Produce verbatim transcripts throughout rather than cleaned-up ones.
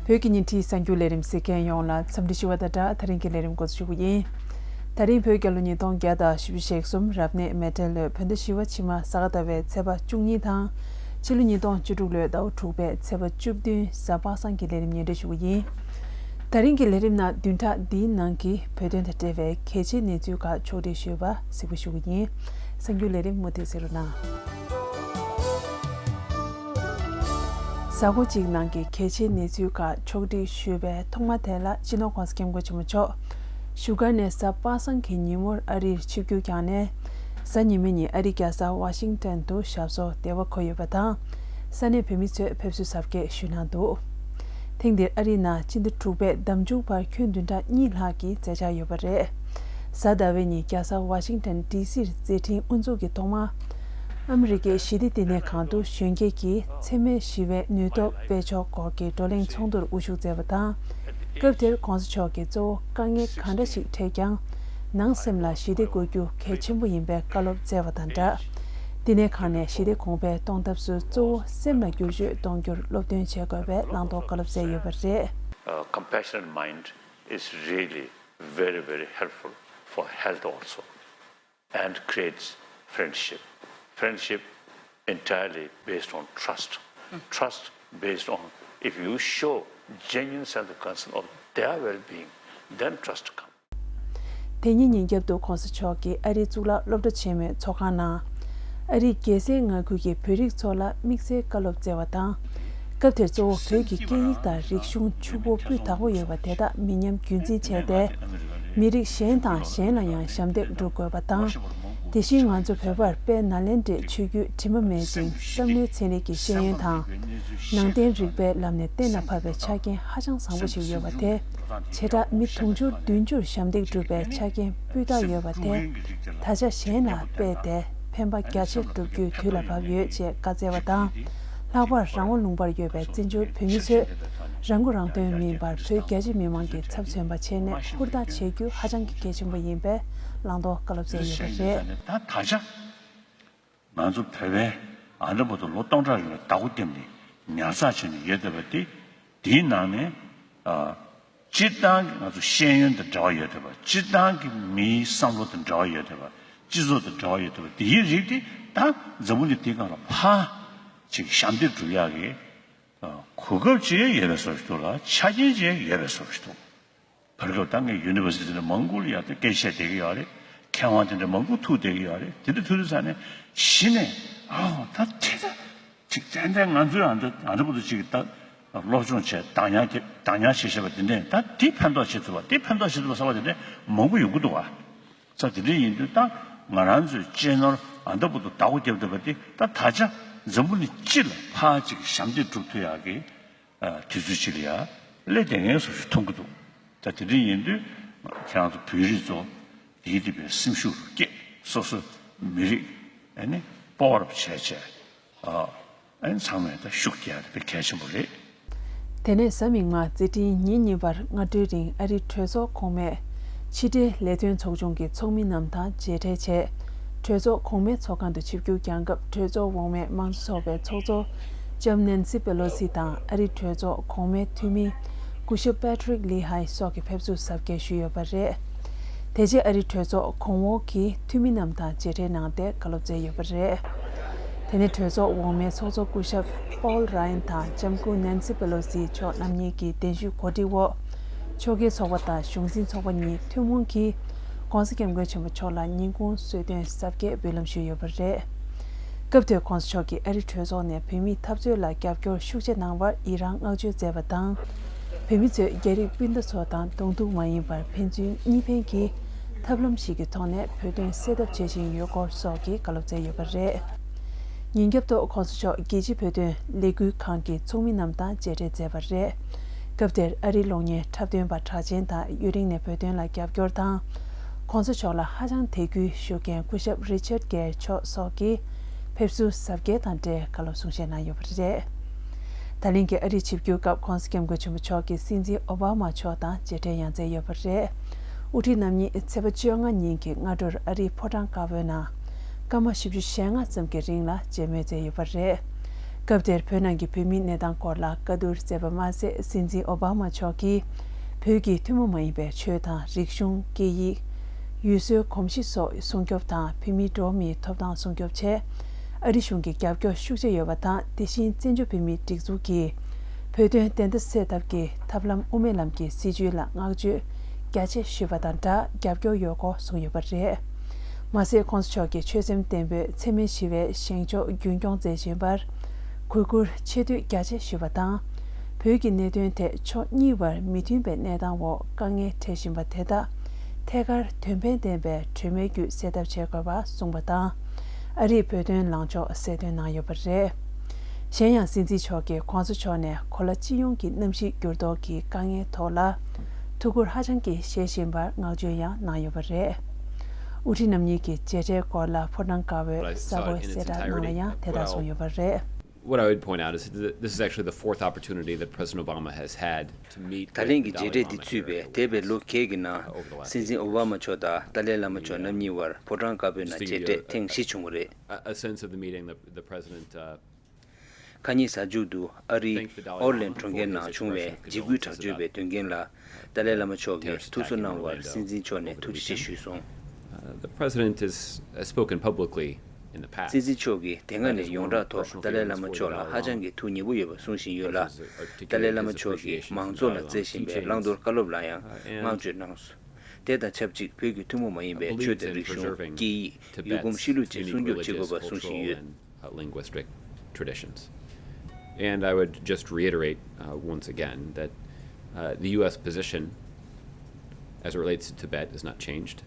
བོད་ཀྱི་ཉིན་བྲིས་གསར་འགྱུར་ལས་རིམ་གཟིགས་མཁན་ཡོངས་ལ་འཚམས་འདྲི་ཞུ་བ་དང་སྦྲགས། ད་རིང་གི་ལས་རིམ་འགོ་འཛུགས་ཞུ་གི་ཡིན། ད་རིང་བོད་རྒྱལ་ལོ་ཉིས་སྟོང་བརྒྱ་དང་བཞི་བཅུ་ཞེ་གསུམ་རབ་གནས་མེ་སྤྲེལ་ལོའི་བོད་ཟླ་བཞི་པ་ཕྱི་མ་ས་ག་ཟླ་བའི་ཚེས་པ་བཅུ་གཉིས་དང་། ཕྱི་ལོ་ཉིས་སྟོང་བཅུ་དྲུག་ལོའི་ཟླ་བ་དྲུག་པའི་ཚེས་པ་བཅུ་བདུན་གཟའ་པ་སངས་ཀྱི་ལས་རིམ་སྙན་སྒྲོན་ཞུ་གི་ཡིན། ད་རིང་གི་ལས་རིམ་ནང་བདུན་ཕྲག་འདིའི་ནང་གི་བོད་དོན་དང་འབྲེལ་བའི་གལ་ཆེའི་གནས་ཚུལ་ཁག་ཕྱོགས་སྒྲིག་ཞུས་པ་གཟིགས་པ་ཞུ་གི་ཡིན། གསར་འགྱུར་ལས་རིམ་མུ་མཐུད་གཟིགས་རོགས་གནང་། གཟའ་འཁོར་གཅིག་ནང་གི་གལ་ཆེའི་གནས་ཚུལ་ཁག་ཕྱོགས་སྒྲིག་ཞུས་པའི་ཐོག་མ་དེ་ལ་སྤྱི་ནོར་༸གོང་ས་༸སྐྱབས་མགོན་ཆེན་པོ་མཆོག་བཞུགས་སྒར་ནས་གཟའ་པ་སངས་ཀྱི་ཉིན་མོར་ཨ་རིར་ཆིབས་བསྒྱུར་བསྐྱངས་ནས། གཟའ་ཉི་མའི་ཉིན་ཨ་རིའི་རྒྱལ་ས་ཝ་ཤིང་ཏོན་དུ་ཞབས་སོར་བདེ་བར་འཁོད་ཡོད་པ་དང་། ས་གནས་བོད་མི་ཚོས་ཕེབས་བསུ་གཟབ་རྒྱས་ཞུས་གནང་འདུག་ཐེངས་འདིར་ཨ་རིའི་ནང་སྤྱི་ཟླ་དྲུག་པའི་ཟླ་མཇུག་བར་ཁྱོན་བདུན་ཕྲག་གཉིས་ལྷག་གི་མཛད་འཆར་ཡོད་པ་རེད། གཟའ་ཟླ་བའི་ཉིན་རྒྱལ་ས་ཝ་ཤིང་ཏོན་ཌི་སིར་མཛད་འཕྲིན་དབུ་འཛུགས་ཀྱི་ཐོག་མ། ཨ་མི་རི་ཀའི་ཞི་བདེ་བསྟི་གནས་ཁང་དུ་གཞོན་སྐྱེས་ཀྱི་འཚེ་མེད་ཞི་བའི་ནུས་སྟོབས་སྤེལ་ཕྱོགས་སྐོར་གྱི་བགྲོ་གླེང་ཚོགས་འདུར་དབུ་བཞུགས་མཛད་པ་དང་། སྐབས་དེར་༸གོང་ས་མཆོག་གིས་གཙོ་བོ་དཀའ་ངལ་གང་འདྲ་ཞིག་འཕྲད་ཀྱང་། ནང་སེམས་ལ་ཞི་བདེ་དགོས་རྒྱུ་གལ་ཆེན་པོ་ཡིན་པའི་བཀའ་སློབ་སྩལ་བ་དང་སྦྲགས། བསྟི་གནས་ཁང་ནས་ཞི་བདེ་གོང་འཕེལ་གཏོང་ཐབས་སུ་གཙོ་བོ་སེམས་ལ་འགྱུར་བཅོས་གཏོང་རྒྱུར་སློབ་སྟོན་བྱེད་དགོས་པའི་བླང་དོར་བཀའ་སློབ་སྩལ་ཡོད་པ་རེད། A compassionate mind is really very, very helpful for health also, and creates friendship. Friendship entirely based on trust. Trust based on, if you show genuine sense of concern of their well-being, then trust comes. དེ་ཉིན་ཉིན་རྒྱབ་ཏུ་༸གོང་ས་མཆོག་གིས་ཨ་རིའི་གཙུག་ལག་སློབ་གྲྭ་ཆེན་མོའི་ཚོགས་ཁང་ནང་། ཨ་རིའི་རྒྱལ་སའི་མངའ་ཁུལ་གྱི་བོད་རིགས་ཚོ་ལ་དམིགས་བསལ་བཀའ་སློབ་སྩལ་བ་དང་། སྐབས་དེར་གཙོ་བོ་བོད་ཀྱི་སྐད་ཡིག་དང་རིག་གཞུང་ཕྱུག་པོ་སྤུས་དག་པོ་ཡོད་པ་དེ་དག་མི་ཉམས་རྒྱུན་འཛིན་བྱས་ཏེ། མི་རིགས་གཞན་དང་གཞན་ལ་ཡང་ཞབས་འདེགས་སྒྲུབ་དགོས་པ་དང་། དེ་བཞིན་ང་ཚོ་བོད་པར་དཔལ་ནཱ་ལེནྡྲའི་ཆོས་བརྒྱུད་དྲི་མ་མེད་ཅིང་བསམ་བློའི་ཚན་རིག་གི་ཤེས་ཡོན་དང་། ནང་བསྟན་རིག་པའི་ལམ་ནས་གཏན་ལ་ཕབ་པའི་ཆ་རྐྱེན་ཧ་ཅང་བཟང་པོ་ཞིག་ཡོད་པ་དེ། བྱེ་བྲག་མི་དུང་ཕྱུར་བདུན་ཅུར་ཞབས་འདེགས་སྒྲུབ་པའི་ཆ་རྐྱེན་སྤུས་དག་ཡོད་པ་དེ། ད་ཆ་གཞན་ལ་སྤེལ་ཏེ་ཕན་པ་རྒྱ་ཆེར་སྒྲུབ་རྒྱུའི་དུས་ལ་བབ་ཡོད་ཅེས་བཀའ་སྩལ་བ་དང་། ལྷག་པར་རང་དབང་ལུང་པར་ཡོད་པའི་བཙན་བྱོལ་བོད་མི་ཚོས། རང་མགོ་རང་ཐོན་མིན་པར་བོད་རྒྱ་ཆེ་མི་མང་གི་ཚབ་མཚོན་པ་བྱས་ནས་ཧུར་ཐག་བྱེད་རྒྱུ་ཧ་ཅང་གི་གལ་ཆེན་པོ་ཡིན་པའི་བླང་དོར་བཀའ་སློབ་སྩལ་ཡོད་པ་རེད། ད་ད་ཆ། ང་ཚོ་བོད་པའི་ཨ་འདྲ་པོ་དུ་ལོ་སྟོང་ཕྲག་རིང་ལ་བདག་པོ་བརྒྱབ་ནས་ཉར་ཚགས་བྱས་ནས་ཡོད་བསྡད་པ་དེ། དེའི་ནང་ནས་ཨ། སྤྱིར་བཏང་གི་ང་ཚོ་ཤེས་ཡོན་དང་འབྲེལ་བ་ཡོད་བསྡད་པ། སྤྱིར་བཏང་གི་མིའི་བསམ་བློ་དང་འབྲེལ་བ་ཡོད་བསྡད་པ། སྤྱི་ཚོགས་དང་འབྲེལ་བ་ཡོད་བསྡད་པ་དེའི་རིགས་དེ་ད་འཛམ་བུ་གླིང་འདིའི་སྒང་ལ་ཕར་ཅིག་ཞབས་འདེགས་སྒྲུབ་ཡག་གི་ཨ། གོ་སྐབས་ཅིག་ཡོད་པའི་བཟོ་ཞིག་འདུག་ལ། ཆ་རྐྱེན་ཅིག་ཡོད་པའི་བཟོ་ཞིག་འདུག་བར་སྐབས་ད་ངས་ཡུ་ནི་ཝར་སི་ཊི་ནས་མང་པོ་ལ་ཡར་ད་སྐད་ཆ་བཤད་བསྡད་ཀྱི་ཡོད་རེད། མཁས་དབང་དེ་འདྲ་མང་པོ་ཐུག་བསྡད་ཀྱི་ཡོད་རེད། དེ་འདྲ་ཐུག་དུས་ཙ་ནས་གཞི་ནས་ཨའོ་ད་དེ་ད་ཅིག་ཏན་ཏན་ང་ཚོའི་ཨ་འདྲ་ཨ་འདྲ་པོ་དུ་ཅིག་ད་སློབ་སྦྱོང་བྱས། བདག་ཉར་བྱས། བདག་ཉར་བྱས་བྱས་པ་དེ་འདྲས་ད་དེ་ཕན་ཐོགས་བྱེད་ཐུབ་པ། དེ་ཕན་ཐོགས་བྱེད་ཐུབ་པ་ཟེར་བ་དེ་འདྲས་མང་པོ་ཡོང་གི་འདུག་བ། ས་དེ་འདྲས་ཡིན་དུས་ད་ང་རང་ཚོའི་གཅེས་ནོར་ཨ་འདྲ་པོ་དུ་བདག་པོ་རྒྱབ་ཐུབ་པ་དེ་ད་ད་ཆ་འཛམ་བུ་གླིང་སྤྱི་ལ་ཕར་ཅིག་ཞབས་འདེགས་སྒྲུབ་ཐུབ་ཡག་གི་ཨ། དུས་ཚོད་ཅིག་ལ་ཡ་སླེབས་བསྡད་མཁན་བཟོ་ཞིག་མཐོང་གི་འདུག་ད་དེ་འདྲ་ཡིན་དུས་ཁྱེད་རང་ཚོ་བོད་རིགས་ཚོ་ཡིད་བདེ་བའི་སེམས་ཤུགས་རུ་སྐྱེད། སོ་སོ་མི་རིགས་ཨ་ནི་སྤོབས་པ་རབ་བྱས་བྱས་ཨ། ཨ་ནི་ཚང་མས་ད་ཤུགས་རྒྱག་ཡ་དེ་དཔེ་གལ་ཆེན་པོ་རེད། དེ་ནས་གཟའ་མིག་དམར་མཛད་འཕྲིན་ཉིན་གཉིས་པར་སྔ་དྲོའི་རིང་ཨ་རིའི་གྲོས་ཚོགས་གོང་མའི་ཕྱི་འབྲེལ་ལས་དོན་ཚོགས་ཆུང་གི་ཚོགས་མི་རྣམས་དང་མཇལ་འཕྲད་བྱས། གྲོས་ཚོགས་གོང་མའི་ཚོགས་ཁང་དུ་ཆིབས་བསྒྱུར་བསྐྱངས་སྐབས་གྲོས་ཚོགས་འོག་མའི་དམངས་གཙོ་ཚོགས་པའི་ཚོགས་གཙོ་ལྕམ་ནན་སི་པེ་ལོ་སི་དང་ཨ་རིའི་གྲོས་ཚོགས་གོང་མའི་འཐུས་མི་སྐུ་ཞབས་པེ་ཏྲིག་ལི་ཧའེ་སོགས་ཀྱིས་ཕེབས་བསུ་གཟབ་རྒྱས་ཞུས་ཡོད་པ་རེད། དེ་རྗེས་ཨ་རིའི་གྲོས་ཚོགས་གོང་འོག་གི་འཐུས་མི་རྣམས་དང་མཇལ་འཕྲད་གནང་སྟེ་བཀའ་སློབ་སྩལ་ཡོད་པ་རེད། དེ་ནས་གྲོས་ཚོགས་འོག་མའི་ཚོགས་གཙོ་སྐུ་ཞབས་པོལ་ར་ཡན་དང་ལྕམ་སྐུ་ནན་སི་པེ་ལོ་སི་མཆོག་རྣམ་གཉིས་ཀྱི་གདན་ཞུ་གོ་སྒྲིག་འོག་ཕྱོགས་འགལ་ཚོགས་པ་དང་གཞུང་འཛིན་ཚོགས་པ་གཉིས་ཐུན་མོང་གིས་༸གོང་ས་༸སྐྱབས་མགོན་ཆེན་པོ་མཆོག་ལ་ཉིན་གུང་གསོལ་སྟོན་གཟབ་རྒྱས་འབུལ་ལམ་ཞུས་ཡོད་པ་རེད། སྐབས་དེར་༸གོང་ས་མཆོག་གིས་ཨ་རི་གྲོས་ཚོགས་ནས་བོད་མིའི་འཐབ་རྩོད་ལ་རྒྱབ་སྐྱོར་ཤུགས་ཆེ་གནང་བར་ཡི་རངས་བསྔགས་བརྗོད་མཛད་པ་དང་། བོད་མི་ཚོས་རྒྱ་རིགས་སྤུན་ཟླ་ཚོ་དང་གདོང་ཐུག་མ་ཡིན་པར་ཕན་ཚུན་གཉིས་ཕན་གྱི་ཐབས་ལམ་ཞིག་གི་ཐོག་ནས་བོད་དོན་སེལ་ཐབས་བྱེད་བཞིན་ཡོད་སྐོར་སོགས་ཀྱི་བཀའ་སློབ་སྩལ་ཡོད་པ་རེད། ཉིན་རྒྱབ་ཏུ་༸གོང་ས་མཆོག་རྒྱལ་སྤྱིའི་བོད་དོན་ལས་འགུལ་ཁང་གི་ཚོགས་མི་རྣམས་དང་མཇལ་འཕྲད་མཛད་པ་རེད། སྐབས་དེར་ཨ་རིའི་གློག་བརྙན་འཁྲབ་སྟོན་པ་གྲགས་ཅན་དང་ཡུན་རིང་ནས་བོད་དོན་ལ་རྒྱབ་སྐྱོར་དང་། ༸གོང་ས་མཆོག་ལ་ཧ་ཅང་དད་གུས་ཞུ་མཁན་སྐུ་ཞབས་རི་ཆར་གེར་མཆོག་སོགས་ཀྱིས་ཕེབས་བསུ་གཟབ་རྒྱས་དང་འབྲེལ་བཀའ་སློབ་གསུང་བཤད་གནང་ཡོད་པ་རེད། ད་ལན་གྱི་ཨ་རིའི་ཆིབས་བསྒྱུར་སྐབས་༸གོང་ས་༸སྐྱབས་མགོན་ཆེན་པོ་མཆོག་གིས་སྲིད་འཛིན་ཨོ་བྷ་མ་མཆོག་དང་མཇལ་འཕྲད་ཡང་མཛད་ཡོད་པ་རེད། དབུ་ཁྲིད་རྣམ་གཉིས་ཚེས་པ་བཅོ་ལྔ་ཉིན་གྱི་སྔ་དྲོར་ཨ་རིའི་ཕོ་བྲང་དཀར་པོའི་ནང་སྐར་མ་བཞི་བཅུ་ཞེ་ལྔ་ཙམ་གྱི་རིང་ལ་མཇལ་མོལ་མཛད་ཡོད་པ་རེད། སྐབས་དེར་བོད་ནང་གི་བོད་མིའི་གནས་སྟངས་སྐོར་ལ་བཀའ་བསྡུར་མཛད་པ་མ་ཟད། སྲིད་འཛིན་ཨོ་བྷ་མ་མཆོག་གིས་བོད་ཀྱི་ཐུན་མོང་མ་ཡིན་པའི་ཆོས་དང་རིག་གཞུང་། སྐད་ཡིག། ཡུལ་སྲོལ་གོམས་གཤིས་སོགས་སྲུང་སྐྱོབ་དང་། བོད་མིའི་འགྲོ་བ་མིའི་ཐོབ་ཐང་སྲུང་སྐྱོབ་ཆེད་ཨ་རི་གཞུང་གི་རྒྱབ་སྐྱོར་ཤུགས་ཆེ་ཡོད་པ་དང་། དེ་བཞིན་བཙན་བྱོལ་བོད་མིའི་སྒྲིག་འཛུགས་ཀྱིས་བོད་དོན་བདེན་མཐའ་གསལ་ཐབས་ཀྱི་ཐབས་ལམ་དབུ་མའི་ལམ་གྱི་སྲིད་བྱུས་ལ་བསྔགས་བརྗོད་རྒྱ་ཆེ་ཞུས་པ་དང་སྦྲགས། རྒྱབ་སྐྱོར་ཡོད་སྐོར་གསུངས་ཡོད་པ་རེད། མ་ཟད། ྋགོང་ས་མཆོག་གིས་ཆོས་སེམས་ལྡན་པའི་འཚེ་མེད་ཞི་བའི་བཞེངས་ཕྱོགས་རྒྱུན་སྐྱོང་མཛད་བཞིན་པར་གུས་བཀུར་ཆེ་བསྟོད་རྒྱ་ཆེ་ཞུས་པ་དང་། བོད་ཀྱི་གནད་དོན་ཐད་ཕྱོགས་གཉིས་བར་མི་མཐུན་པའི་གནས་སྟངས་འོག་དཀའ་ངལ་འཕྲད་བཞིན་པ་དེ་དག་ཐད་ཀར་དོན་ཕན་ལྡན་པའི་གྲོས་མོལ་བརྒྱུད་སེལ་ཐབས་བྱེད་དགོས་པ་གསུངས་པ་དང་། ཨ་རིས་བོད་དོན་ལངས་ཕྱོགས་གསལ་སྟོན་གནང་ཡོད་པ་རེད། གཞན་ཡང་། སྲིད་འཛིན་མཆོག་གིས་ྋགོང་ས་མཆོག་ནས་གོ་ལ་སྤྱི་ཡོངས་ཀྱི་གནམ་གཤིས་འགྱུར་ལྡོག་གི་དཀའ་ངལ་ཐོག་ལ་ཐུགས་ཁུར་ཧ་ཅང་གི་བཞེས་བཞིན་པར་བསྔགས་བརྗོད་ཡང་གནང་ཡོད་པ་རེད། དབུ་ཁྲིད་རྣམ་གཉིས་ཀྱི་མཇལ་འཕྲད་སྐོར་ལ་ཕོ་བྲང་དཀར་པོའི་But I གསར་འགོད་གསལ་བསྒྲགས་ནང་ལ་ཡང་དེ་ལྟར་གསུངས་ཡོད་པ་རེད། What I would point out is that this is actually the fourth opportunity that President Obama has had to meet ད་ལན་གྱི་མཇལ་འཕྲད་འདི་ཚུད་པའི་འདས་པའི་ལོ་འགའི་ནང་སྲིད་འཛིན་ཨོ་བྷ་མ་མཆོག་དང་ཏཱ་ལའི་བླ་མ་མཆོག་རྣམ་གཉིས་བར་ཕོ་བྲང་དཀར་པོའི་ནང་མཇལ་འཕྲད་ཐེངས་བཞི་བྱུང་བ་རེད། A sense of the meeting, the, the president, uh, ཁ་ཉིན་གཟའ་མཇུག་ཏུ་ཨ་རིའི་ཨོར་ལན་གྲོང་ཁྱེར་ནང་བྱུང་བའི་འཇིགས་སྐུལ་དྲག་སྤྱོད་པའི་དོན་རྐྱེན་ལ་ཏཱ་ལའི་བླ་མ་མཆོག་གིས་ཐུགས་གསོ་གནང་བར་སྲིད་འཛིན་མཆོག་ནས་ཐུགས་རྗེ་ཆེ་ཞུས་སོང་། Uh, the president has, has spoken publicly in the past. སྲིད་འཛིན་མཆོག་གིས་དེ་སྔ་ནས་ཡོངས་གྲགས་ཐོག་ཏཱ་ལའི་བླ་མ་མཆོག་ལ་ཧ་ཅང་གི་ཐུགས་མཉེས་པོ་ཡོད་པ་གསུང་བཞིན་ཡོད་ལ། ཏཱ་ལའི་བླ་མ་མཆོག་གིས་མང་ཚོགས་ལ་བསྩལ་བཞིན་པའི་བླང་དོར་བཀའ་སློབ་ལ་ཡང་བསྔགས་བརྗོད་གནང་སོང་། དེ་དང་ཆབས་ཅིག་བོད་ཀྱི་ཐུན་མོང་མ་ཡིན་པའི་ཆོས་དང་རིག་གཞུང་། སྐད་ཡིག། ཡུལ་གོམས་གཤིས་ལུགས་བཅས་སྲུང་སྐྱོབ་བྱེད་དགོས་པ་གསུང་བཞིན་ཡོད། Uh, linguistic traditions. And I would just reiterate, uh, once again that, uh, the U S position as it relates to Tibet is not changed.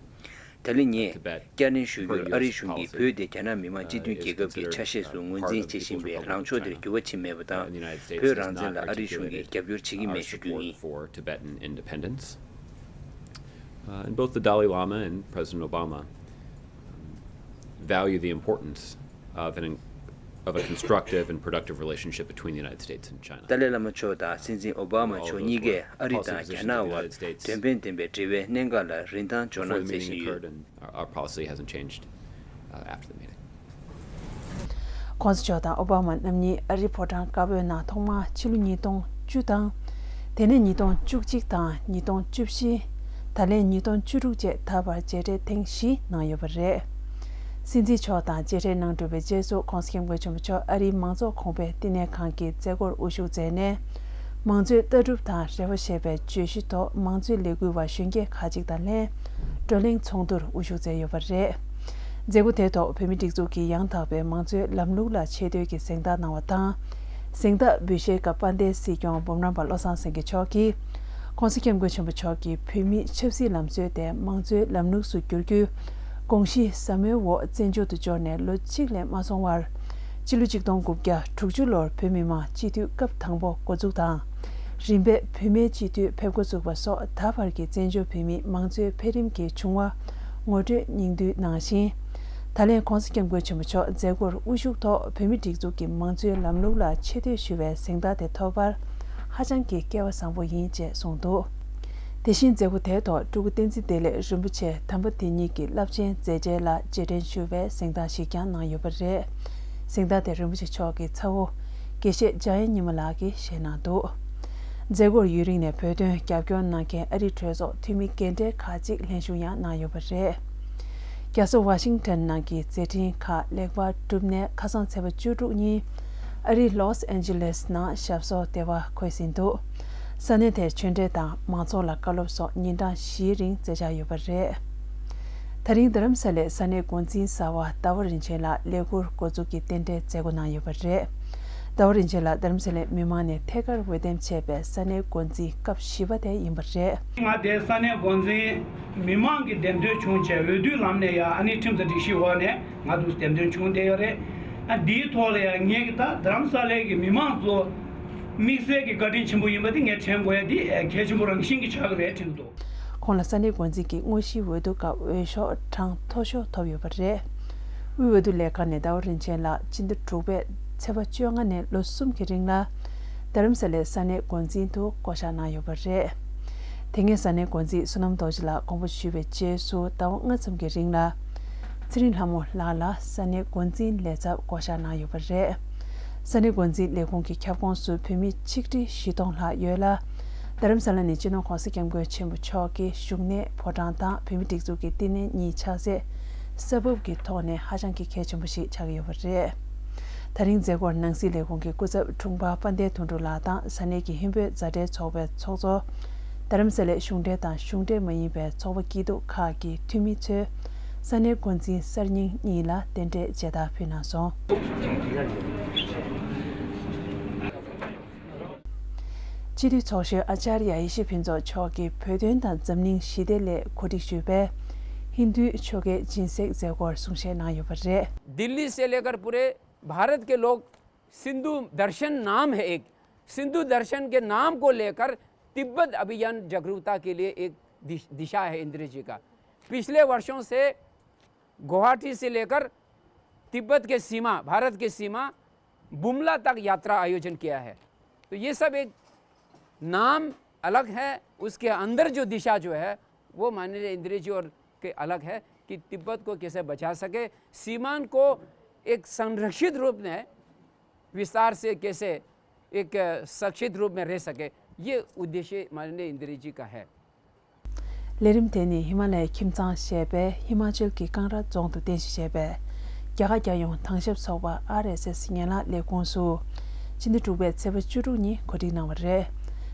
ད་ལན་ངས་བསྐྱར་ནན་ཞུ་རྒྱུར། ཨ་རིའི་གཞུང་གིས་བོད་དེ་རྒྱ་ནག་མི་དམངས་སྤྱི་མཐུན་རྒྱལ་ཁབ་ཀྱི་ཆ་ཤས་སུ་ངོས་འཛིན་བྱེད་བཞིན་པའི་ལངས་ཕྱོགས་དེར་འགྱུར་བ་ཕྱིན་མེད་པ་དང་། བོད་རང་བཙན་ལ་ཨ་རིའི་གཞུང་གིས་རྒྱབ་སྐྱོར་བྱེད་ཀྱི་མེད་ཞུ་རྒྱུ་ཡིན། Uh, and both the Dalai Lama and President Obama, um, value the importance of an, of a constructive and productive relationship between the United States and China. ཏཱ་ལའི་བླ་མ་མཆོག་དང་སྲིད་འཛིན་ཨོ་བྷ་མ་མཆོག་གཉིས་ཀས་ཨ་རི་དང་རྒྱ་ནག་དབར་དོན་ཕན་ལྡན་པའི་འབྲེལ་བའི་གནད་འགག་ལ་རིན་ཐང་སྦྱོར་གནང་མཛད་བཞིན་ཡོད། Our policy hasn't changed, uh, after the meeting. ྋགོང་ས་མཆོག་དང་ཨོ་བྷ་མ་རྣམ་གཉིས་ཨ་རིའི་ཕོ་བྲང་དཀར་པོའི་ནང་ཐོག་མར་ཕྱི་ལོ་ཉིས་སྟོང་བཅུ་དང་། དེ་ནས་ཉིས་སྟོང་བཅུ་གཅིག་དང་ཉིས་སྟོང་བཅུ་བཞི། ད་ལན་ཉིས་སྟོང་བཅུ་དྲུག་བཅས་ད་བར་མཇལ་འཕྲད་ཐེངས་བཞི་གནང་ཡོད་པ་རེད། སྲིད་འཛིན་མཆོག་དང་མཇལ་འཕྲད་གནང་གྲུབ་པའི་རྗེས་སུ་ྋགོང་ས་ྋསྐྱབས་མགོན་ཆེན་པོ་མཆོག་ཨ་རིའི་མང་གཙོ་གོང་འཕེལ་བསྟི་གནས་ཁང་གི་མཛད་སྒོར་དབུ་བཞུགས་མཛད་ནས། མང་གཙོའི་ལྟ་གྲུབ་དང་རེ་བ་ཞེས་པའི་བརྗོད་གཞི་ཐོག་མང་གཙོའི་ལས་འགུལ་བ་གཞོན་སྐྱེས་ཁག་ཅིག་དང་ལྷན་བགྲོ་གླེང་ཚོགས་འདུར་དབུ་བཞུགས་མཛད་ཡོད་པ་རེད། མཛད་སྒོ་དེའི་ཐོག་བོད་མིའི་སྒྲིག་འཛུགས་ཀྱི་ཡང་དག་པའི་མང་གཙོའི་ལམ་ལུགས་ལ་ཆེ་བསྟོད་ཀྱི་གཟེངས་རྟགས་གནང་བ་དང་། གཟེངས་རྟགས་འབུལ་བཞེས་སྐབས་དཔལ་ལྡན་སྲིད་སྐྱོང་འབུམ་རམས་པ་བློ་བཟང་སེང་གེ་མཆོག་གིས། ྋགོང་ས་ྋསྐྱབས་མགོན་ཆེན་པོ་མཆོག་གིས་བོད་མིའི་ཆབ་སྲིད་ལམ་སྲོལ་དེ་མང་གཙོའི་ལམ་ལུགས་སུ་བསྒྱུར་རྒྱུའི་དགོངས་གཞི་ཟབ་མོའི་འོག་བཙན་བྱོལ་དུ་འབྱོར་ནས་ལོ་གཅིག་ལས་མ་སོང་བར། སྤྱི་ལོ་ཆིག་སྟོང་དགུ་བརྒྱ་དྲུག་ཅུ་ལོར་བོད་མི་མང་སྤྱི་འཐུས་སྐབས་དང་པོ་འགོ་འཛུགས་དང་། རིམ་པས་བུད་མེད་སྤྱི་འཐུས་ཕེབས་འགོ་ཚུགས་པ་སོགས་ད་བར་གྱི་བཙན་བྱོལ་བོད་མིའི་མང་གཙོའི་འཕེལ་རིམ་གྱི་བྱུང་བ་ངོ་སྤྲོད་སྙིང་བསྡུས་གནང་ཞིང་། ད་ལན་ྋགོང་ས་ྋསྐྱབས་མགོན་ཆེན་པོ་མཆོག་མཛད་སྒོར་དབུ་བཞུགས་ཐོག་བོད་མིའི་སྒྲིག་འཛུགས་ཀྱི་མང་གཙོའི་ལམ་ལུགས་ལ་ཆེ་བསྟོད་ཞུ་བའི་གཟེངས་རྟགས་དེ་ཐོབ་པར་ཧ་ཅང་གི་སྐལ་བ་བཟང་པོ་ཡིན་ཅེས་གསུངས་འདུག་དེ་བཞིན་མཛད་སྒོ་དེའི་ཐོག་སྤྲུལ་སྐུ་བསྟན་འཛིན་བདེ་ལེགས་རིན་པོ་ཆེ་དམ་པ་དེ་ཉིད་ཀྱི་རླབས་ཆེན་མཛད་རྗེས་ལ་རྗེས་དྲན་ཞུ་བའི་གཟེངས་རྟགས་ཤིག་ཀྱང་གནང་ཡོད་པ་རེད། གཟེངས་རྟགས་དེ་རིན་པོ་ཆེ་མཆོག་གི་ཚ་བོ་དགེ་བཤེས་འཇམ་དབྱངས་ཉི་མ་ལགས་ཀྱིས་བཞེས་གནང་འདུག་མཛད་སྒོར་ཡུན་རིང་ནས་བོད་དོན་རྒྱབ་སྐྱོར་གནང་མཁན་ཨ་རིའི་གྲོས་ཚོགས་འཐུས་མི་རྒན་གྲས་ཁག་ཅིག་ལྷན་ཞུགས་ཡང་གནང་ཡོད་པ་རེད། རྒྱལ་ས་ཝ་ཤིང་ཊོན་ནང་གི་མཛད་འཕྲིན་ཁག་ལེགས་པར་གྲུབ་ནས་ཁ་སང་ཚེས་པ་བཅུ་དྲུག་ཉིན་ཨ་རིའི་ལོས་ཨན་ཇི་ལེས་ནང་ཞབས་སོར་བདེ་བར་འཁོད་ཟིན་འདུག་ས་གནས་དེར་ཆོས་འབྲེལ་དང་མང་ཚོགས་ལ་བཀའ་སློབ་སོགས་ཉིན་གྲངས་བཞིའི་རིང་མཛད་འཆར་ཡོད་པ་རེད། ད་རིང་རྡ་རམ་ས་ལའི་ས་གནས་འགོ་འཛིན་གསར་པ་ཟླ་བ་རིན་ཆེན་ལགས་ལས་འཁུར་འགོ་འཛུགས་ཀྱི་རྟེན་འབྲེལ་མཛད་སྒོ་གནང་ཡོད་པ་རེད། ཟླ་བ་རིན་ཆེན་ལགས་རྡ་རམ་ས་ལའི་མི་མང་ནས་ཐད་ཀར་འོས་འདེམས་བྱས་པའི་ས་གནས་འགོ་འཛིན་སྐབས་བཞི་པ་དེ་ཡིན་པ་རེད། ང་དེ་ས་གནས་འགོ་འཛིན་མི་མང་གི་འདེམས་ཐོན་བྱུང་བྱས་འོས་བསྡུའི་ལམ་ནས་ཡང་ཨ་ནི་ཁྲིམས་དང་སྒྲིག་གཞིའི་འོག་ནས་ང་ཚོ་འདེམས་ཐོན་བྱུང་བསྡད་ཡོད་རེད། ཨ་འདིའི་ཐོག་ལ་ཡང་ངེད་ཀྱི་ད་རྡ་རམ་ས་ལའི་གི་མི་མང་ཚོ་དམིགས་བསལ་གྱི་བཀའ་དྲིན་ཆེན་པོ་ཡིན་པ་དེ་ངས་དྲན་དགོས་ཡ་འདི་གལ་ཆེན་པོ་རང་བཞིན་གྱི་ཆགས་ཀྱི་རེད་དྲན་གྱི་འདུག་ཁོང་ལ་ས་གནས་འགོ་འཛིན་གྱི་དངོས་གཞིའི་འོས་བསྡུ་སྐབས་འོས་ཤོག་གྲངས་མཐོ་ཤོས་ཐོབ་ཡོད་པ་རེད། དབུས་འོས་བསྡུ་ལས་ཁང་ནས་ཟླ་བ་རིན་ཆེན་ལགས་སྤྱི་ཟླ་དྲུག་པའི་ཚེས་པ་བཅོ་ལྔ་ནས་ལོ་གསུམ་གྱི་རིང་ལ་རྡ་རམ་ས་ལའི་ས་གནས་འགོ་འཛིན་དུ་བསྐོ་གཞག་གནང་ཡོད་པ་རེད། དེ་སྔའི་ས་གནས་འགོ་འཛིན་བསོད་ནམས་རྡོ་རྗེ་ལགས་དགོངས་པ་ཞུས་པའི་རྗེས་སུ་ཟླ་བ་ལྔ་ཙམ་གྱི་རིང་ལ་ཚེ་རིང་ལྷ་མོ་ལགས་ལ་ས་གནས་འགོ་འཛིན་ལས་ཚབ་བསྐོ་གཞག་གནང་ཡོད་པ་རེད། ས་གནས་འགོ་འཛིན་ལས་ཁུངས་ཀྱི་ཁྱབ་ཁོངས་སུ་བོད་མི་ཆིག་ཁྲི་བཞི་སྟོང་ལྷག་ཡོད་ལ། རྡ་རམ་ས་ལ་ནི་སྤྱི་ནོར་༧གོང་ས་༧སྐྱབས་མགོན་ཆེན་པོ་མཆོག་གི་བཞུགས་གནས་ཕོ་བྲང་དང་བོད་མིའི་སྒྲིག་འཛུགས་ཀྱི་བསྟི་གནས་གཉིས་ཆགས་སའི་ས་བབ་ཀྱི་ཐོག་ནས་ཧ་ཅང་གི་གལ་ཆེན་པོ་ཞིག་ཆགས་ཀྱི་ཡོད་པ་རེད། དེ་རིང་མཛད་སྒོར་ནང་སྲིད་ལས་ཁུངས་ཀྱི་སྐུ་ཚབ་དྲུང་འཕར་དཔལ་ལྡན་དོན་གྲུབ་ལགས་དང་ས་གནས་ཀྱི་ཧིན་བོད་མཛའ་འབྲེལ་ཚོགས་པའི་ཚོགས་གཙོ། རྡ་རམ་ས་ལའི་གཞུང་འབྲེལ་དང་གཞུང་འབྲེལ་མ་ཡིན་པའི་ཚོགས་པ་སྐྱིད་སྡུག་ཁག་གི་འཐུས་མི་ཚོས་ས་གནས་འགོ་འཛིན་གསར་རྙིང་གཉིས་ལ་རྟེན་འབྲེལ་མཇལ་དར་ཕུལ་གནང་སོང་། སྤྱི་འཐུས་ཚོགས་གཞོན་ཨ་ཅཱརྱ་ཡེ་ཤེས་ཕུན་ཚོགས་མཆོག་གིས་བོད་དོན་དང་འཛམ་གླིང་ཞི་བདེ་སླད་གོ་སྒྲིག་ཞུས་པའི་ཧིན་རྡུའི་ཆོ་གའི་སྦྱིན་སྲེག་མཛད་སྒོར་གསུང་བཤད་གནང་ཡོད་པ་རེད། दिल्ली से लेकर पूरे भारत के लोग सिंधु दर्शन नाम है एक, सिंधु दर्शन के नाम को लेकर तिब्बत अभियान जागरूकता के लिए एक दिश-, दिशा है इंद्र जी का। पिछले वर्षों से गुवाहाटी से लेकर तिब्बत के सीमा, भारत के सीमा बुमला तक यात्रा आयोजन किया है। तो ये सब एक नाम अलग है, उसके अंदर जो दिशा जो है, वो माननीय इंद्र जी और के अलग है कि तिब्बत को कैसे बचा सके, सीमान को एक संरक्षित रूप में विस्तार से कैसे एक, अ, सुरक्षित रूप में रह सके, ये उद्देश्य माननीय इंदिरा जी का है। ལས་རིམ་དེ་ནི་ཧི་མ་ལ་ཡའི་ཁྱིམ་ཚང་ཞེས་པའི་ཧི་མ་ཅལ་གྱི་ཀང་ར་རྫོང་དུ་རྟེན་གཞི་བྱས་པའི་རྒྱ་གར་རྒྱལ་ཡོངས་དྭང་ཞབས་ཚོགས་པ་ཨར་ཨེས་ཨེས་ཡན་ལག་ལས་ཁུངས་སུ་ཕྱི་ཟླ་དྲུག་པའི་ཚེས་པ་བཅུ་དྲུག་ཉིན་གོ་སྒྲིག་གནང་བ་རེད།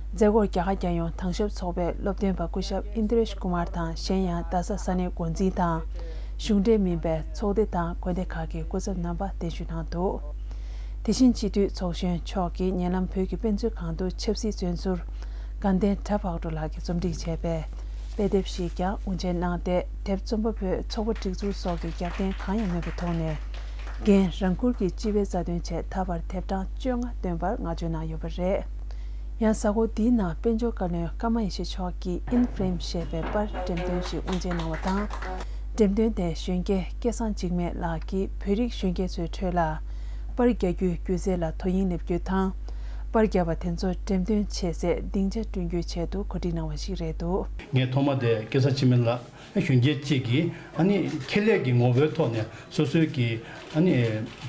མཛད་སྒོར་རྒྱ་གར་རྒྱལ་ཡོངས་དྭང་ཞབས་ཚོགས་པའི་སློབ་སྟོན་པ་སྐུ་ཞབས་ཨིན་དྲེཤ་ཀུ་མར་དང་གཞན་ཡང་རྡ་ས་ས་གནས་འགོ་འཛིན་དང་གཞུང་འབྲེལ་མིན་པའི་ཚོགས་སྡེ་དང་དགོན་སྡེ་ཁག་གི་སྐུ་ཚབ་རྣམ་པ་གདན་ཞུ་གནང་འདུག་དེ་བཞིན་སྤྱི་འཐུས་ཚོགས་གཞོན་མཆོག་གིས་ཉེ་ལམ་བོད་ཀྱི་དཔེ་མཛོད་ཁང་དུ་ཆབ་སྲིད་བཙོན་ཟུར་དགའ་ལྡན་གྲྭ་བག་གྲོ་ལགས་ཀྱིས་རྩོམ་སྒྲིག་བྱས་པའི་དཔེ་དེབ་ཞིག་ཀྱང་དབུ་འབྱེད་གནང་སྟེ། དེབ་རྩོམ་པ་པོས་ཚོགས་པ་སྒྲིག་འཛུགས་སོགས་ཀྱི་རྒྱབ་རྟེན་གང་ཡང་མེད་པའི་ཐོག་ནས། འགན་རང་འཁུར་གྱིས་སྤྱི་པའི་རྩ་དོན་ཆེད་ད་བར་དེབ་གྲངས་བཅོ་ལྔ་བཏོན་པར་བསྔགས་བརྗོད་གནང་ཡོད་པ་རེད། ཡང་གཟའ་འཁོར་འདིའི་ནང་དཔལ་འབྱོར་བཀའ་བློན་ཀརྨ་ཡེ་ཤེས་མཆོག་གིས་ཨིན་ཕ་རེམ་ཞེས་པའི་པར་འགྲེམས་སྟོན་ཞིག་དབུ་འབྱེད་གནང་བ་དང་། འགྲེམས་སྟོན་དེ་གཞོན་སྐྱེས་སྐལ་བཟང་འཇིགས་མེད་ལགས་ཀྱིས་བོད་རིགས་གཞོན་སྐྱེས་ཚོའི་ཁྲོད་ལ་པར་རྒྱག་རྒྱུའི་སྒྱུ་རྩལ་ལ་དོ་དབྱིངས་སླེབས་རྒྱུ་དང་། པར་རྒྱག་པ་དེ་ཚོར་འགྲེམས་སྟོན་བྱེད་སའི་སྡིངས་ཆ་བསྐྲུན་རྒྱུའི་ཆེད་དུ་གོ་སྒྲིག་གནང་བ་ཞིག་རེད་འདུག་ངས་ཐོག་མ་དེ་སྐལ་བཟང་འཇིགས་མེད་ལགས། གཞོན་སྐྱེས་གཅིག་གིས་ཨ་ནི་ཁེ་ལས་ཀྱི་ངོ་བོའི་ཐོག་ནས་སོ་སོའི་གི་ཨ་ནི་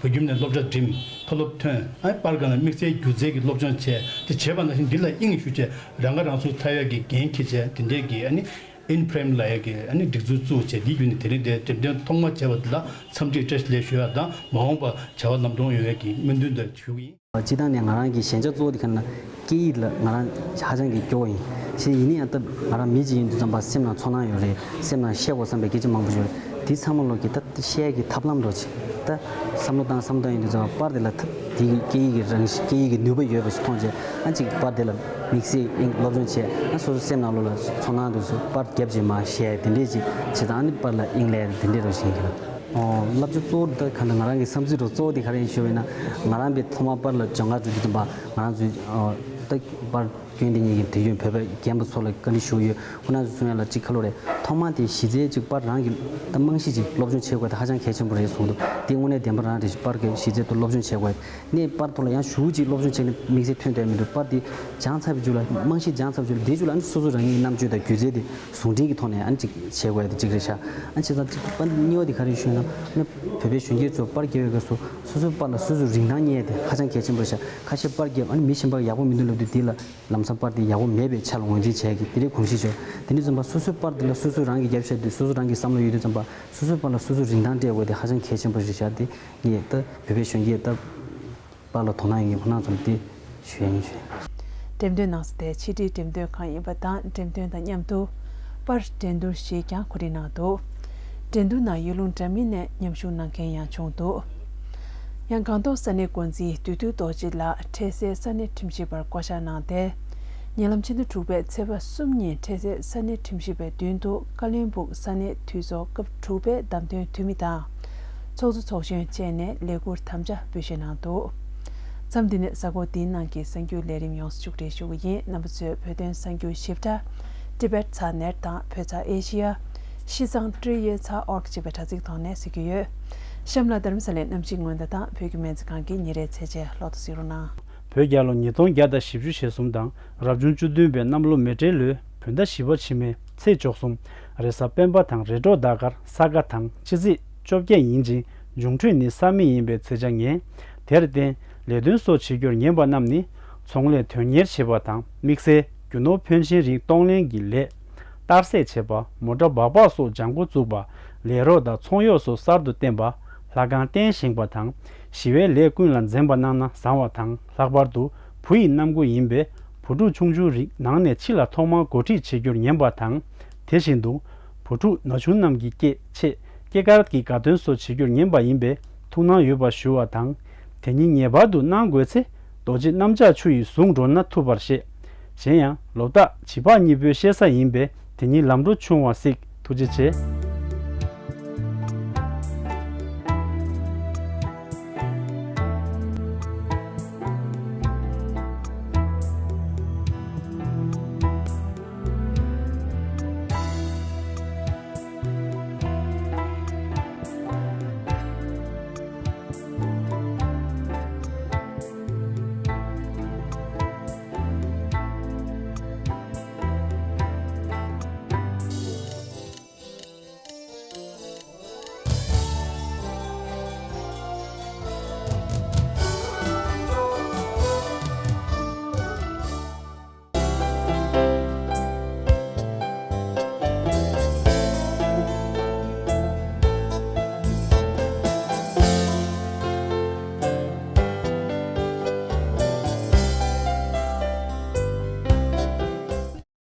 བོད་ཁྱིམ་ནས་སློབ་གྲྭ་འགྲིམ། མཐོ་སློབ་ཐོན། ཨ་ནི་པར་སྒང་ལ་དམིགས་བསལ་སྒྱུ་རྩལ་གྱི་སློབ་སྦྱོང་བྱས། དེ་བྱས་པ་ནང་བཞིན་འདི་ལ་དབྱིངས་ཞུགས་བྱས། རང་ཁ་རང་གསོ་ཐར་ཡག་གི་འགན་འཁྱེར་བྱས། དེ་འདྲས་ཀྱི་ཨ་ནི་ཨིན་ཕ་རེམ་ལབ་ཡག་གི་ཨ་ནི་སྒྲིག་འཛུགས་བཙུགས་བྱས། དེའི་བརྒྱུད་ནས་དེ་རིང་འདིར་འགྲེམས་སྟོན་ཐོག་མ་བྱས་པ་འདི་ལ་འཚམས་འདྲི་བཀྲ་ཤིས་བདེ་ལེགས་ཞུ་ཡག་དང་། མ་འོངས་པ་བྱ་བ་ལམ་འགྲོ་ཡོང་ཡག་གི་སྨོན་འདུན་དང་ཞུ་གི་ཡིན། སྤྱིར་བཏང་ནས་ང་རང་གི་ཞན་ཆ་གཙོ་བོ་དེ་ག་ན་སྐད་ཡིག་ལ་ང་རང་ཧ་ཅང་གི་སྐྱོ་བོ་ཡིན། ཞེས་ཡིན་ན་ཡང་ད་ང་རང་མི་གཅིག་ཡིན་དུས་ཙམ་པ་སེམས་ནང་ཚོར་སྣང་ཡོད་རེད། སེམས་ནང་བཤད་དགོས་བསམ་པའི་སྐད་ཆ་མང་པོ་ཡོད་རེད། དེ་ཚང་མ་ལོག་གི་ད་བཤད་ཀྱི་ཐབས་ལམ་འདྲ་ཅིག་ད་བསམ་བློ་བཏང་བསམ་བཏང་ཡིན་དུས་ཙམ་པ་པར་དེ་ལ་ཐབས་དེ་གི་སྐད་ཡིག་གི་རང་བཞིན་སྐད་ཡིག་གི་ནུས་པ་ཡོད་པ་ཞིག་མཐོང་རྗེས། ཨ་ཅིག་པར་དེ་ལ་དམིགས་བསལ་དབྱིངས་སློབ་སྦྱོང་བྱས། ཨ་སོ་སོ་སེམས་ནང་ལོགས་ལ་ཚོར་སྣང་དུ་སུ་པར་རྒྱབ་ཅིག་མ་བཤད་དེ་འདྲས་ཅིག་བྱེད་དང་། ཨ་ནི་པར་ལ་དབྱིངས་ལས་དེ་འདྲས་རོ་ཞིག་ཡིན་གྱི་ལ། ཨོ། བསླབ་བྱ་གཙོ་བོ་འདི་ག་འདྲ། ང་རང་གི་བསམ་ཚུལ་རོ་གཙོ་བོ་འདི་ག་རེ་ཡིན་ཞུ་བས་ན། ང་རང་པའི་ཐོག་མར་པར་ལ་སྦྱོང་གར་འགྲོ་རྒྱུ་དང་པ། ང་རང་ཚོའི་ཨོ། ད་པར་སྐྱོན་དེ་ཉིད་ཀྱི་དུས་རྒྱུན་བོད་པའི་རྒན་པ་ཚོ་ལ་བཀའ་འདྲི་ཞུ་གི་ཡོད། ཁོ་རང་ཚོ་གསུང་ཡ་ལ་གཅིག་ཁ་ལོ་རེད། ཐོག་མར་དེ་གཞི་རྩའི་གཅིག་པར་རང་གི་ད་རྨང་གཞི་གཅིག་སློབ་སྦྱོང་བྱེད་དགོས་དེ་ཧ་ཅང་གལ་ཆེན་པོ་རེད་གསུངས་འདུག་དེ་དངོས་གནས་བདེན་པ་རང་རེད། པར་གྱི་གཞི་རྩའི་ཐོག་སློབ་སྦྱོང་བྱེད་དགོས། ནས་པར་ཐོག་ལ་ཡང་ཞུ་གཅིག་སློབ་སྦྱོང་བྱས་ནས་དམིགས་བསལ་ཐོན་བསྡད་མི་འདུག་པར་དེ་སྦྱངས་ཚར་བའི་རྗེས་ལ་རྨང་གཞི་སྦྱངས་ཚར་བའི་རྗེས་ལ་དེའི་རྗེས་ལ་ཨ་ནི་སོ་སོ་རང་ཉིད་རྣམ་དཔྱོད་དང་སྒྱུ་རྩལ་དེ་ཟུང་འབྲེལ་གྱི་ཐོག་ནས་ཨ་ནི་ཅིག་བྱེད་དགོས་ཡ་དེ་གཅིག་རེད་ཤག་ཨ་ནི་བྱས་ཙང་གཅིག་པར་གཉིས་པ་དེ་ག་རེ་ཞུས་ན། ཨ་ནི་བོད་པའི་གཞོན་སྐྱེས་ཚོ་པར་རྒྱབ་པའི་སྐབས་སུ་སོ་སོའི་པར་ལ་སོ་སོའི་རིན་ཐང་རྙེད་ཡ་དེ་ཧ་ཅང་གལ་ཆེན་པོ་རེད་ཤག་ཁ་ཤས་པར་རྒྱབ། ཨ་ནི་མི་གཞན་པ་ཡག་པོ་མི་འདུག་ལབ་དུས་དེ་ལ་ལམ་སང་པར་དེ་ཡག་པོ་མེད་པའི་ཆ་ལ་ངོས་འཛིན་བྱས་ཀྱི་དེ་འདྲའི་གོམས་གཤིས་བྱུང་། དེ་འདྲ་ཙམ་པ་སོ་སོའི་པར་དེ་ལ་སོ་སོ་རང་གིས་རྒྱབ་ཤག་དུས་སོ་སོ་རང་གི་བསམ་བློ་ཡོད་དུས་ཙམ་པ་སོ་སོའི་པར་ལ་སོ་སོའི་རིན་ཐང་སྤྲད་དགོས་དེ་ཧ་ཅང་གལ་ཆེན་པོ་རེད་ཤག་དེ་ངས་ད་བོད་པའི་གཞོན་སྐྱེས་ད་པར་ལ་དོ་སྣང་ཡོད་མཁན་ཁོ་རང་ཚོ་ལ་དེ་ཞུ་ཡ་ཡིན་ཞུ། འགྲེམས་སྟོན་གནང་ས་དེ་ཕྱི་དྲིལ་འགྲེམས་སྟོན་ཁང་ཡིན་པ་དང་། འགྲེམས་སྟོན་དང་མཉམ་དུ་པར་འགྲན་བསྡུར་ཞིག་ཀྱང་གོ་སྒྲིག་གནང་འདུག་འགྲན་བསྡུར་ནང་ཡུལ་ལུང་འདྲ་མིན་ནས་མཉམ་ཞུགས་གནང་མཁན་ཡང་བྱུང་འདུག་ཡང་སྒང་ཏོག་ས་གནས་འགོ་འཛིན་བདུད་འདུལ་རྡོ་རྗེ་ལགས་འཕྲལ་སེལ་ས་གནས་ཁྲིམས་ཞིབ་པར་བསྐོ་གཞག་གནང་སྟེ། ཉེ་ལམ་ཕྱི་ཟླ་དྲུག་པའི་ཚེས་པ་གསུམ་ཉིན་འཕྲལ་སེལ་ས་གནས་ཁྲིམས་ཞིབ་པའི་མདུན་དུ་ཀ་བློན་སྦུག་ས་གནས་འཐུས་ཚོགས་སྐབས་དྲུག་པའི་བདམས་ཐོན་འཐུས་མི་དང་། ཚོགས་གཙོ་ཚོགས་གཞོན་བཅས་ནས་ལས་འཁུར་དམ་བཅའ་འབུལ་བཞེས་གནང་འདུག་མཚམས་འདི་ནས་གཟའ་འཁོར་འདིའི་ནང་གི་གསར་འགྱུར་ལས་རིམ་ཡོངས་སུ་མཇུག་སྒྲིལ་ཞུ་གི་ཡིན། རྣམ་པ་ཚོས་བོད་དོན་གསར་འགྱུར་ཞིབ་ཕྲ། Tibet Sat Net དང་བོད་ཚགས་ཨེ་ཤི་ཡ། ཤི་ཙང་ཀྲི་ཡེ་ཚ་ཨོར་ཅེས་པའི་དྲ་ཚིགས་ཐོག་ནས་གཟིགས་རྒྱུ་ཡོད། གཤམ་ལ་རྡ་རམ་ས་ལའི་གནམ་གཤིས་སྔོན་བརྡ་དང་བོད་ཀྱི་སྨན་རྩིས་ཁང་གི་ཉིན་རེའི་ཚད་ཆེན་ལོ་ཐོ་གཟིགས་རོགས་གནང་། བོད་རྒྱལ་ལོ་ཉིས་སྟོང་བརྒྱ་དང་བཞི་བཅུ་ཞེ་གསུམ་དང་རབ་བྱུང་བཅུ་བདུན་པའི་གནམ་ལོ་མེ་སྤྲེལ་ལོའི་བོད་ཟླ་བཞི་པ་ཕྱི་མའི་ཚེས་བཅུ་གསུམ། རེས་གཟའ་སྤེན་པ་དང་རེས་གྲོགས་ཟླ་སྐར་ས་ག་དང་སྤྱི་ཚེས་བཅོ་བརྒྱད་ཡིན་ཅིང་། འབྱུང་འཕྲོད་ནི་ས་མི་ཡིན་པའི་ཚེས་ཆ་ངེས། དེར་བརྟེན། ལས་དོན་སོགས་བྱེད་རྒྱུར་ཉན་པ་རྣམས་ནི་ཚོང་ལས་དོན་གཉེར་བྱེད་པ་དང་དམིགས་བསལ་རྒྱུ་ནོར་ཕོན་ཆེན་རིགས་གཏོང་ལེན་གྱི་ལས། གཏར་སྲེག་བྱེད་པ། མོ་ཊ་སྦག་སྦག་སོགས་ལྗང་གུ་བཙུགས་པ། ལས་རོགས་དང་ཚོང་གཡོག་སོགས་གསར་དུ་བསྟེན་པ། ལྷ་ཁང་རྟེན་བཞེངས་པ་དང་། ཞི་བའི་ལས་ཀུན་ལ་འཛེམ་པ་གནང་ན་བཟང་བ་དང་། ལྷག་པར་དུ་བུ་ཡི་རྣམ་ཀུན་ཡིན་པས་བུ་ཕྲུག་ཆུང་ཆུང་རིགས་ནང་ནས་ཕྱི་ལ་ཐོག་མར་འགོ་ཁྲིད་བྱེད་རྒྱུར་ཉན་པ་དང་། དེ་བཞིན་དུ་བུ་ཕྲུག་ན་ཆུང་རྣམས་ཀྱི་སྐྱེས་ཆེད་སྐྱེས་སྐར་གྱི་དགའ་སྟོན་སོགས་བྱེད་རྒྱུར་ཉན་པ་ཡིན་པས་ཐུགས་སྣང་ཡོད་པ་ཞུ་བ་དང་། དེ་ཉིད་ངེས་པར་དུ་གནང་དགོས་ཚེ་རྡོ་རྗེ་གནམ་ལྕགས་ཆུ་ཡིས་བཟུང་འགྲོ་ན་ཐུབ་པར་བཤད། གཞན་ཡང་ལོ་རྟགས་བྱིས་པ་གཉིས་པོའི་བཤད་ས་ཡིན་པས་དེ་ཉིད་ལམ་འགྲོ་ཆུང་བ་གཟིགས། ཐུགས་རྗེ་ཆེ།